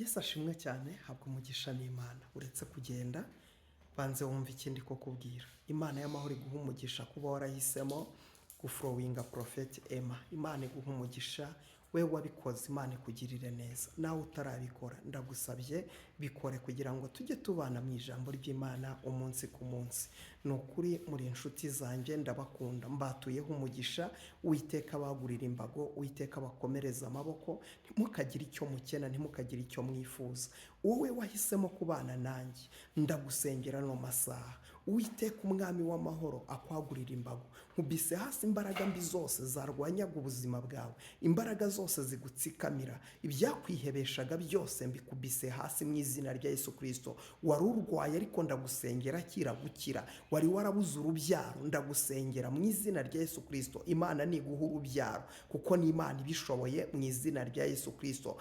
Yesu ashimwe cyane, habwa umugisha n'Imana. Uretse kugenda, banze wumve ikindi ko kubwira. Imana y'amahoro iguha umugisha kuba warahisemo gufollowinga Prophet Emma. Imana iguha umugisha, we wabikoze, Imana ikugirire neza. Nawe utarabikora, ndagusabye bikore kugira ngo tujye tubana mu ijambo ry'Imana umunsi ku munsi. Ni ukuri muri inshuti zanjye, ndabakunda, mbatuyeho umugisha. Uwiteka abagurira imbago, Uwiteka abakomereza amaboko, ntimukagire icyo mukena, ntimukagire icyo mwifuza. Wowe wahisemo kubana nanjye, ndagusengera no masaha, Uwiteka Umwami w'amahoro akwagurira imbago. Nkubise hasi imbaraga mbi zose zarwanyaga ubuzima bwawe, imbaraga zose zigutsikamira, ibyakwihebeshaga byose mbikubise hasi mu izina rya Yesu Kirisito. Wari urwaye ariko ndagusengera akira gukira. Wari warabuze urubyaro, ndagusengera mu izina rya Yesu Kirisito. Imana niguha urubyaro kuko ni Imana ibishoboye mu izina rya Yesu Kirisito.